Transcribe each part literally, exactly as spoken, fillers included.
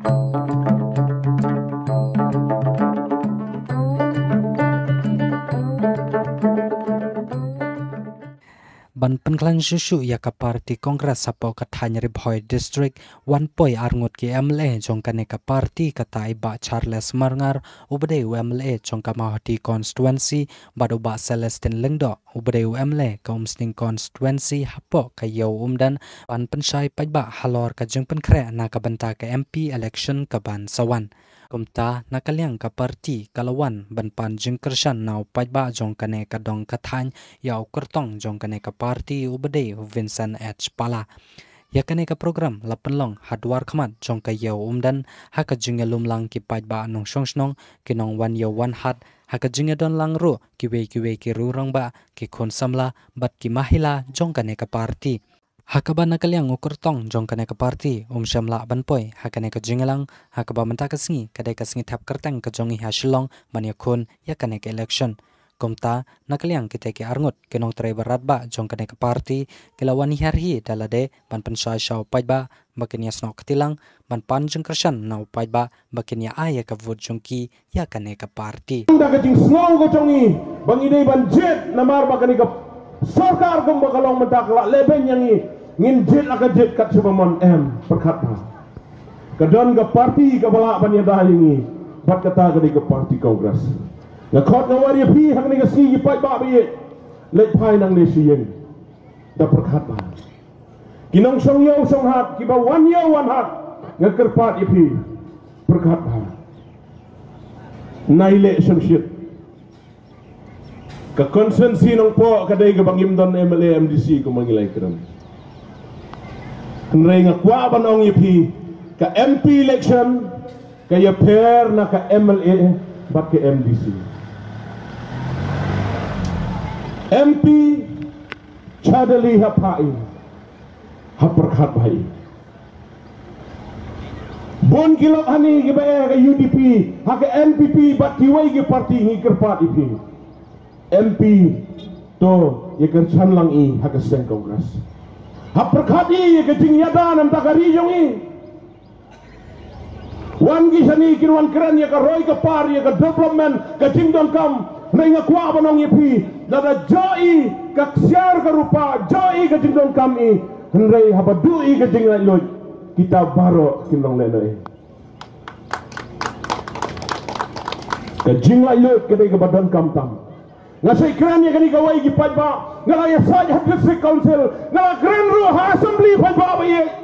Ban pynkhlaiñ shuh shuh ïa ka party Congress hapoh ka thaiñ Ri Bhoi District, wan poi arngut ki M L A jong kane ka party, kata i Bah Charles Marngar, uba dei u M L A jong ka Mawhati constituency, bad u Bah Celestine Lyngdoh, uba dei u M L A ka Umsning constituency hapoh ka Ïew Umden, ban pynshai paidbah halor ka jingpynkhreh na ka bynta ka M P election kaban sa wan. Kumta, na ka liang ka party ka la wan ban pan jingkyrshan na u paidbah jong kane ka dong ka thaiñ ïa u kyrtong jong kane ka party, uba dei u Vincent H Pala. Ïa kane ka program la pynlong ha dwar khmat jong ka Ïew Umden, ha ka jingïalum lang ki paidbah nongshong shnong, ki nongwan ïew wan hat, ha ka jingïadon lang ruh kiwei kiwei ki rangbah, ki khun samla bad ki mahila jong kane ka party. Ha kaba na ka liang u kyrtong jong kane ka party um shym lah ban poi ha kane ka jingïalang, ha kaba mynta ka sngi ka dei ka sngi thep kyrteng ka jong ngi ha Shillong ban ïakhun ïa kane ka election. Kumta, na ka liang kita ki arngut ki nongtrei baratbah jong kane ka party, ki la wan hiar hi da lade ban pynshai sha u paidbah ba kin ïasnoh kti lang, ban pan jingkyrshan na u paidbah ba kin ïa ai ïa ka vote jong ki ïa kane ka party. Da ka jingsngew ka jong ngi ba ngi dei ban jied, namar ba kane ka sorkar kumba ka long mynta ka la lehbeiñ ïa ngi, ngin jied la ka jied kat shaba mon, em, pyrkhat bha. Ka don ka party kaba lah ban ïada ïa ngi, bad kata ka dei ka party Congress. Nga khot nga wer ïa phi ha kane ka sngi ki paidbah ba ïeit, leit phai nangne sha ïing da pyrkhat bha. Ki nongshong ïew shong hat, kiba wan ïew wan hat, nga kyrpad ïa phi, pyrkhat bha. Nai leh shongshit. Ka constituency Nongpoh ka dei kaba ngim don M L A M D C kumba ngi la ïakren. Hynrei nga kwah ban ong ïa phi, ka M P election ka ïapher na ka M L A bad ka M D C. M P, Chadali ha pha i, ha pyrkhat bha i. Bun ki lok hani kiba eh ha ka U D P, ha ka N P P bad kiwei ki party, ngi kyrpad ïa phi. M P, to ïa kyrshan lang i ha ka seng Congress. Ha pyrkhat i ïa ka jingïada na ka bynta ka ri jong i. Wan ki shane kin wan kren ïa ka roi ka par, ïa ka development, ka jingdonkam. Hynrei nga kwah ban ong ïa phi, lada jia i ka ksiar ka rupa, jia i ka jingdonkam i, hynrei haba duh i ka jinglaitluid, kita baroh kin long lehnohei. Ka jinglaitluid ka dei kaba donkam tam. Nga shait kren ïa kane kawei ki paidbah, nga la ïasaid ha District Council, nga la kren ruh ha Assembly paidbah ba ïeit.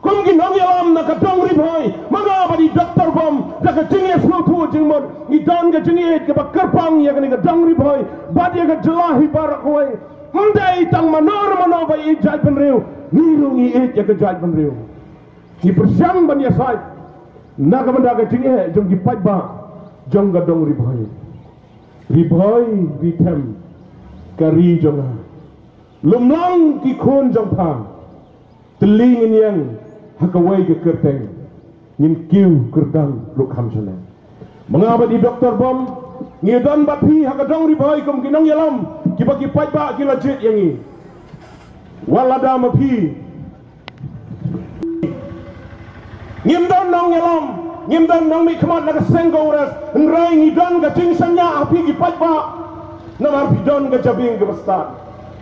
Kum ki nongïalam na ka dong Ri Bhoi, ma nga bad i Doctor Bom, da ka jingïasngewthuh jingmut, ngi don ka jingïeit kaba kyrpang ïa kane ka dong Ri Bhoi bad ïa ka jylla hi baroh kawei. Ym dei tang mano mano ba ïeit jaitbynriew, ngi ruh ngi ïeit ïa ka jaitbynriew. Ngi pyrshang ban ïasaid na ka bynta ka jingeh jong ki paidbah jong ka dong Ri Bhoi. Ri Bhoi, ri them, ka ri jong nga. Lum lang ki khun jong pha. Tylli ngin ïeng ha kawei ka kyrteng, ngin kiew kyrdan ruh kham shane. Ma nga bad i Doctor Bom, ngi don bad phi ha ka dong Ri Bhoi kum ki nongïalam, kiba ki paidbah ki la jied ïa ngi. Wat lada ma phi. Ngim don nongïalam, ngim don nongmihkhmat na ka seng Congress, hynrei ngi don ka jingshaniah ha phi ki paidbah. Namar phi don ka jabieng kaba stad.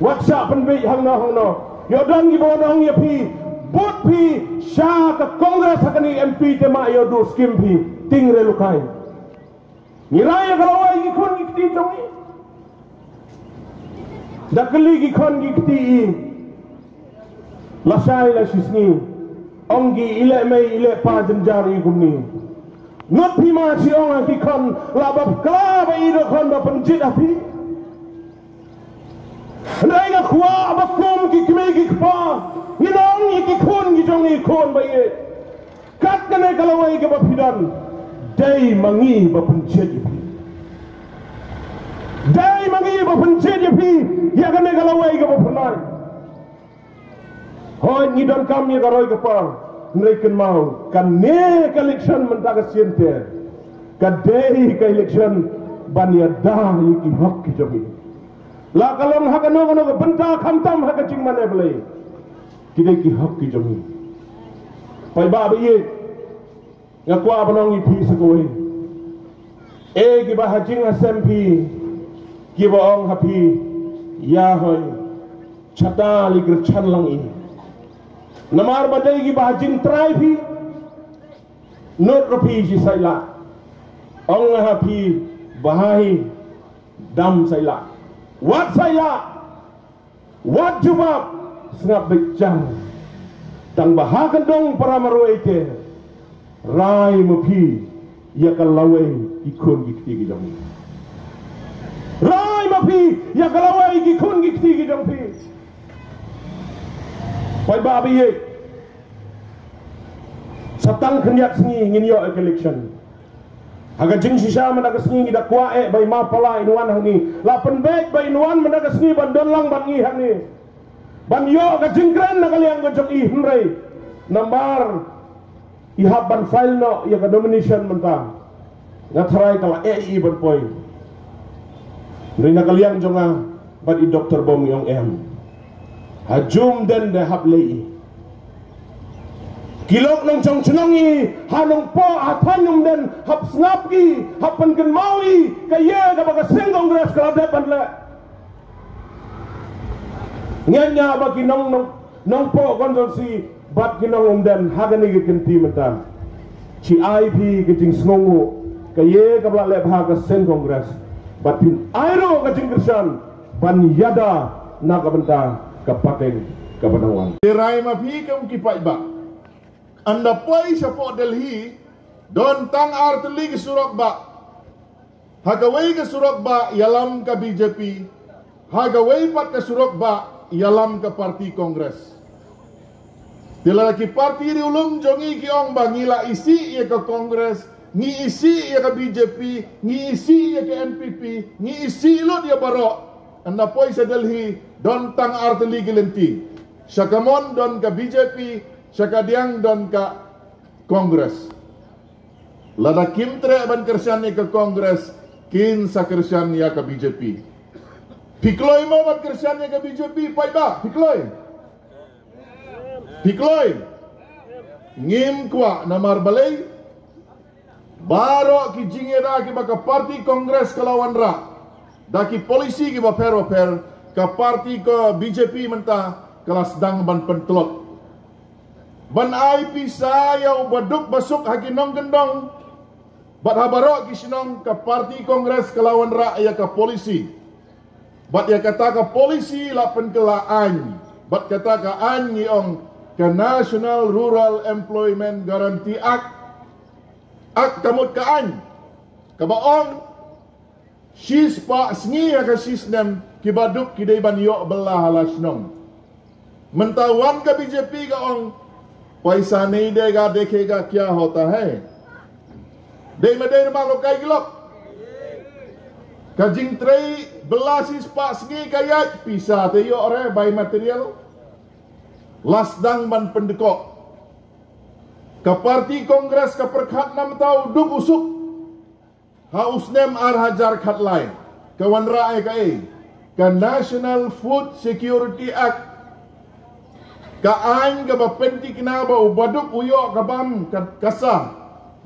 Wat shah pynbeit hangno hangno. Ïoh don kiba wan ong ïa phi, bud phi sha ka Congress ha kane M P te ma ïoh duh skim phi, ting re lukai. Ngi rai ïa ka lawei ki khun ki kti jong ngi. Da kylli ki khun ki kti i, lashai lashisngi, ong ki i leh mei i leh pa jynjar i kumne. Ngut phi ma shi ong ha ki khun, la ba kla ba i dei khun ba pynjied ha phi. Hynrei nga kwah ba kum ki kmie ki kpa, ngin ong ïa ki khun ki jong ngi, khun ba ïeit, kat kane ka lawei kaba phi don, dei ma ngi ba pynjied ïa phi. Dei ma ngi ba pynjied ïa phi ïa kane ka lawei kaba phi don. Hooid, ngi donkam ïa ka roi ka par, hynrei kynmaw, kane ka election mynta ka sien te ka dei ka election ban ïada ïa ki hok ki jong ngi. La ka long ha kano kano ka bynta, khamtam ha ka jingmane Blei, ki dei ki hok ki jong ngi. Paidbah ba ïeit, Nga kwah ban ong ïa phi sa kawei. E kiba ha jingïaseng phi, kiba ong ha phi, ïa hoi, chata li kyrchan lang i. Namar ba dei kiba ha jingtrai phi, nud ruh phi shi saila. Ong ha phi, ba hai, dam saila. Wat saila. Wat jubab, sngap beit jam. Tang ba ha kyndong para marwei te, rai ma phi ïa ka lawei ki khun ki kti ki jong phi. Rai ma phi ïa ka lawei ki khun ki kti ki jong phi. Paidbah ba ïeit. Sa tang khyndiat sngi ngin ïoh election. Ha ka jingshisha mynta ka sngi ngi da kwah eh ba i Ma Pala in wan hangne. La pynbeit ba in wan mynta ka sngi ban don lang bad ngi hangne. Ban ïoh ka jingkren na ka liang ka jong i, hynrei namar i hap ban file noh ïa ka nomination mynta. Nga tharai ka la eh i ban poi. Hynrei na ka liang jong nga bad i Doktor Bom i ong em. Ha jum den da hap leh i. Ki lok nongshong shnong i, ha Nongpoh, ha thaiñ Umden, hap sngap ki, hap pynkynmaw i ka ïa kaba ka seng Congress ka la dep ban leh. Ngeit nga ba ki nong, nong, Nongpoh constituency bad ki nong Umden ha kane ka kynti mynta, shi ai phi ka jingsngewnguh ka ïa kaba la leh bha ka seng Congress, bad phin ai ruh ka jingkyrshan ban ïada na ka bynta ka pateng kaba nang wan. Te rai ma phi kum ki paidbah. Ynda poi shapoh Delhi, don tang artylli ki surok bah. Ha kawei ka surok bah ïalam ka B J P. Ha kawei pat ka surok bah ïalam ka party Congress. Te la ki party riewlum jong ngi ki ong ba ngi la isih ïa ka Congress, ngi isih ïa ka B J P, ngi isih ïa ka N P P, ngi isih lut ïa baroh. Ynda poi sha Delhi, don tang artylli ki lynti. Sha kamon don ka B J P, sha kadiang don ka Congress. Lada kim treh ban kyrshan ïa ka Congress, kin sa kyrshan ïa ka B J P. Phi kloi mo ban kyrshan ïa ka B J P, paidbah, phi kloi? Phi kloi? Ngim kwah, namar balei? Baroh ki jingïada kiba ka party Congress ka la wanrah da ki policy kiba pher ba pher, ka party ka B J P mynta ka la sdang ban pyntlot. Ban ai pisa ïa u baduk basuk ha ki nongkyndong bad ha baroh ki shnong, ka party Congress ka la wanrah ïa ka policy. Bad ïa kata ka policy la pynkylla aiñ. Bad kata ka aiñ ngi ong ka National Rural Employment Guarantee Act. Act ka mut ka aiñ kaba ong shispah sngi ha ka shisnem ki baduk ki dei ban ïoh bylla ha la shnong. Mynta wan ka B J P ka ong, paisa nahi dega, dekhega kya hota hai. Dei ma dei, ma lo kai ki lok. Ka jingtrei bylla shispah sngi ka ïaid, pisa te ïoh re, bai material. La sdang ban pyndkoh. Ka party Congress ka pyrkhat namar u duk u suk. Ha u snem ar hajar khatlai, ka wanrah ïa kaei? Ka National Food Security Act. Ka aiñ kaba pynthikna ba u baduk u ïoh ka bam ka, ka sa.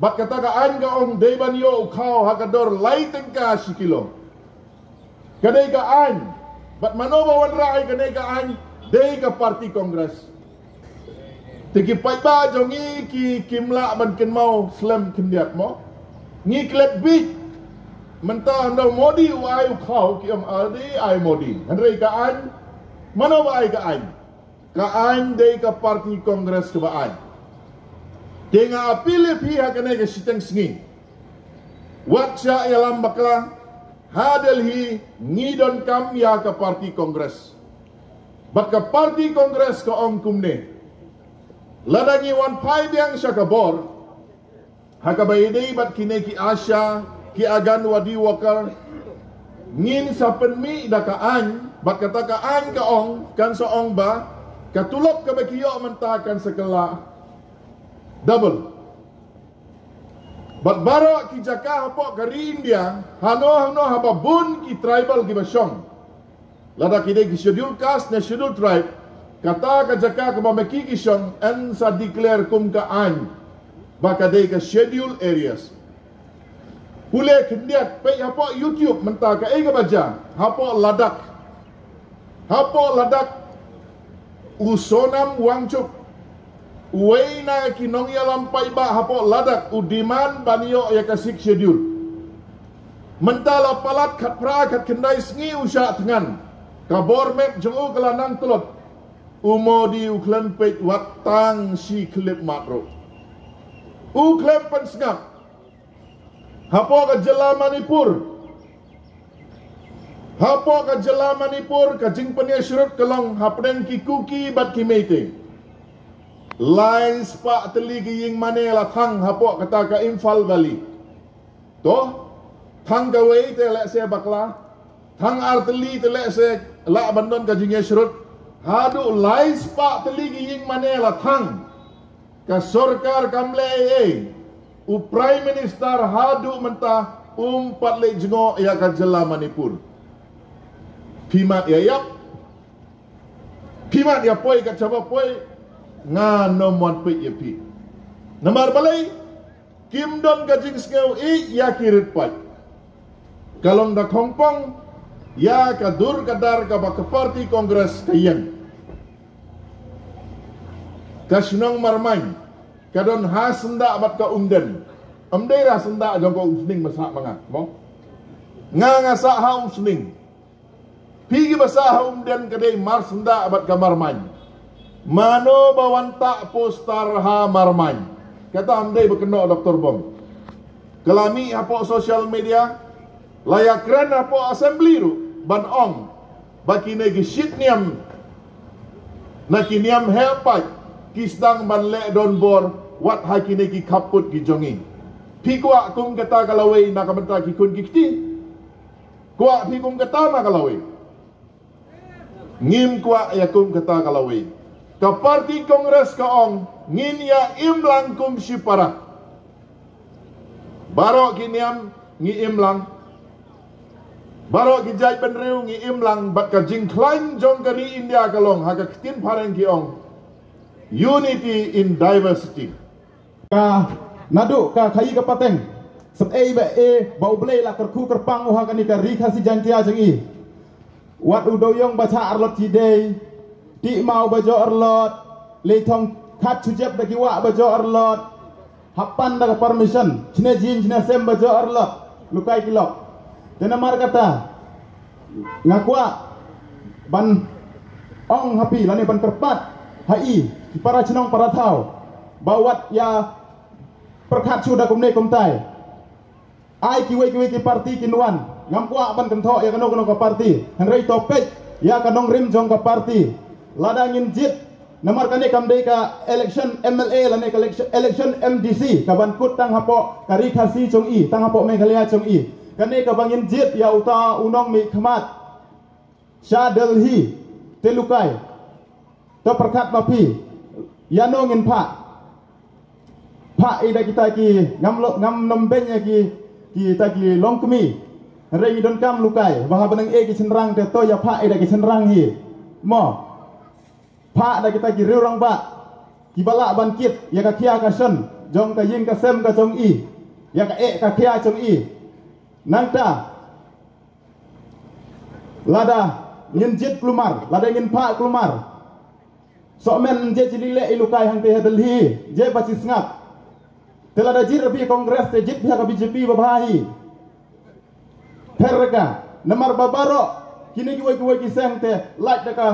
Bad kata ka aiñ ka ong dei ban ïoh u khaw ha ka dor lai tyngka shi kilo. Ka dei ka aiñ. Bad mano ba wanrah ïa kane ka aiñ? Dei ka party Congress. Te ki paidbah jong ngi ki, kim lah ban kynmaw slem khyndiat mo. Ngi klet bit. Mynta ynda u Modi u ai u khaw, ki ong already ai Modi. Hynrei ka aiñ, mano ba ai ka aiñ? Ka aiñ dei ka party Congress kaba ai. Te nga appeal ïa phi ha kane ka shiteng sngi, wat shah ïalam bakla. Ha Delhi ngi donkam ïa ka party Congress. Bad ka party Congress ka ong kumne: lada ngi wan phai biang sha ka bor, ha kaba ïadei bad kine ki ASHA, ki Anganwadi worker, ngin sa pynmih da ka aiñ. Bad kata ka aiñ ka ong, kan sa ong ba ka tulop kaba ki ïoh mynta kan sa kylla double. Bad baroh ki jaka hapoh ka ri India, hano hano haba bun ki tribal kiba shong, lada ki dei ki schedule caste ne schedule tribe, kata ka jaka kaba ma ki ki shong yn sa declare kum ka aiñ. ba ka dei ka schedule areas. Pule khyndiat, peit hapoh YouTube mynta kaei kaba jia hapoh Ladakh. Hapoh Ladakh, u Sonam Wangchuk, uwei na ki nongïalam paidbah hapoh Ladakh, u demand ban ïoh ïa ka Sixth Schedule. Mynta la palat khatphra khatkhyndai sngi u shah thngan. Ka bor met jong u ka la nang tlot. U Modi u khlem peit wat tang shi khyllipmat ruh. U khlem pynsngap. Hapoh ka jylla Manipur. Hapoh ka jylla Manipur, ka jingpynïasyrut ka long hapdeng ki Kuki bad ki Meitei. Lai spah tylli ki ïing mane la thang hapoh kata ka Imphal Valley. To, thang kawei te lehse bakla, thang ar tylli te lehse lah ban don ka jingïasyrut. Haduh lai spah tylli ki ïing mane la thang. Ka sorkar kam leh ei ei. U Prime Minister haduh mynta um pat leit jngoh ïa ka jylla Manipur. Phi mad ïa ïap. Phi mad ïa poi ka jaba poi. Nga nym wan peit ïa phi. Namar balei? Kim don ka jingsngew ïa ki rit paid. Ka long da khongpong ïa ka dur ka dar kaba ka party Congress ka ïeng. Ka shnong Marmain ka don ha Syndah bad ka Umden. Ym dei ha Syndah jong ka Umsning ba sah ma nga, mo? Nga nga sah ha Umsning. Phi kiba sah ha Umden ka dei Marsyndah bad ka Marmain. Mano ba wan tah poster ha Marmain? Kata ym dei ba kynnoh Doktor Bong. Ka la mih hapoh social media, la ïakren hapoh assembly ruh ban ong ba kine ki shit niam na ki niam heh paid ki sdang ban leh donbor wat ha kine ki khappud ki jong ngi. Phi kwah kum kata ka lawei na ka bynta ki khun ki kti? Kwah phi kum kata na ka lawei? Ngim kwah ïa kum kata ka lawei. Ka party Congress ka ong ngin ïa im lang kum shipara. Baroh ki niam ngi im lang. Baroh ki jaitbynriew ngi im lang, bad ka jingkhlaiñ jong ka ri India ka long, ha ka ktien phareng ki ong, unity in diversity. Ka naduh ka khaïi ka pateng, sep ei ba e ba U Blei la kyrkhu kyrpang u ha kane ka ri Khasi Jaiñtia jong i. Wat u dewïong ba chah arlot chi dei, tih maw ba joh arlot, lei thong khat shu jep da ki wah ba joh arlot, hap pan da ka permission, chne jin chne sem ba joh arlot, lukai ki lok. Te namar kata nga kwah ban ong ha phi lane ban kyrpad ha i ki para chnong para thaw ba wat ïa pyrkhat shuh da kumne kumtai. Ai kiwei kiwei ki party kin wan. Ngam kwah ban kynthoh ïa kano kano ka party. Hynrei to peit ïa ka nongrim jong ka party. Lada ngin jied, namar kane kam dei ka election M L A lane ka election, election M D C ka ban kut tang hapoh ka ri Khasi jong i, tang hapoh Meghalaya jong i. Kane kaba ngin jied ïa uta u nongmihkhmat sha Delhi, te lukai. To pyrkhat ma phi, ïano ngin phah? Phah ïa da kita ki, ngam lo, ngam nang beiñ ïa ki, kita ki longkmie. Hynrei ngi donkam lukai ba haba nang e ki shynrang te to ïa phah ïa da ki shynrang hi. Mo. Phah da kita ki riew rangbah kiba lah ban kit ïa ka khia ka shon jong ka ïing ka sem ka jong i, ïa ka eh ka khia jong i. Nangta lada ngin jied kulmar, lada ngin phah kulmar, sohmen je chili leh i lukai hangte ha Delhi, je ba chi sngap. Te lada jied phi Congress te jied phi ha ka B J P ba bha hi. Pher ka namar ba baroh kine kiwei kiwei ki seng te lait da ka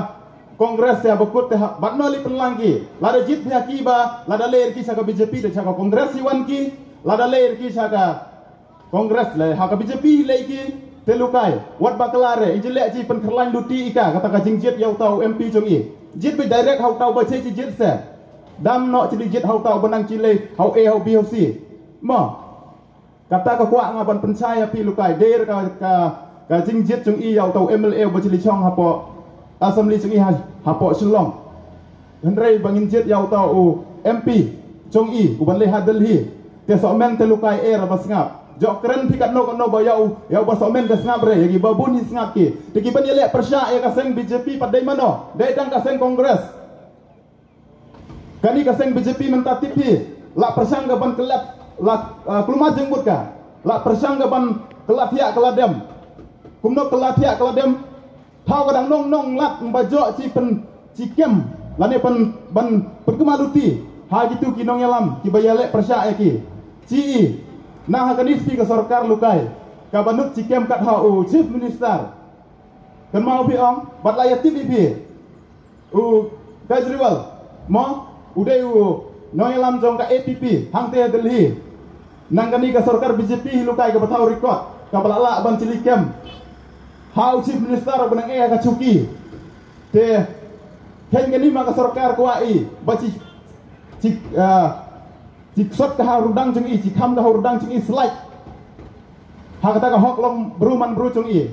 Congress te ba kut te ha, bad no li pynlang ki. Lada jied phi ha ki ba, lada leit ki sha ka B J P te sha ka Congress hi wan ki. Lada leit ki sha ka Congress le ha ka B J P lei ki, te lukai. Wat ba kla re, i jileh chi pynkhrlain luti i ka, kata ka jingjied ïa uta u M P jong i. Jied beit direct ha uta u ba che chi jied se. Dam noh chi li jied ha uta u ba nang chi lei, ha u A, ha u B, ha u C. Mo. Kata ka kwah nga ban pynshai ïa phi lukai, der ka, ka, ka jingjied jong i ïa uta u M L A u ba chi li chong hapoh Assembly jong i ha, hapoh Shillong. Hynrei ba ngin jied ïa uta u M P jong i u ban leit ha Delhi. Te sohmen te lukai er ba sngap. Jok kren phi katno katno ba ïa u, ïa u ba sohmen te sngap re, ïa ki ba bun hi sngap ki. Te ki ban ïaleh pyrshah ïa ka seng B J P pat dei mano? Dei tang ka seng Congress. Kane ka seng B J P mynta tip hi. La pyrshang ka ban kylla, la, uh, kulmar jingmut ka. La pyrshang ka ban kylla thiah kylla dem. Kumno kylla thiah kylla dem? Thaw ka dang nong nong lad ba joh chi pyn chi kem lane pyn ban pynkyma luti ha kitu ki nongïalam kiba ïaleh pyrshah ïa ki. Chi i na ha kani spi ka sorkar lukai kaba nud chi kem kat ha u chief minister. Kan mau phi ong bat la ïa tip i phi. U Kejriwal mo u dei u nongïalam jong ka A P P hangte Delhi. Nang kani ka sorkar B J P hi lukai kaba thaw record kaba la lah ban chili kem ha u chief minister ba nang eh ka chuki. Te khein kani ma ka sorkar kwah i ba chi chi ah, chi sot ka ha rudang jong i, chi kham ka ha rudang jong i slide. Ha kata ka hok long bru man bru jong i.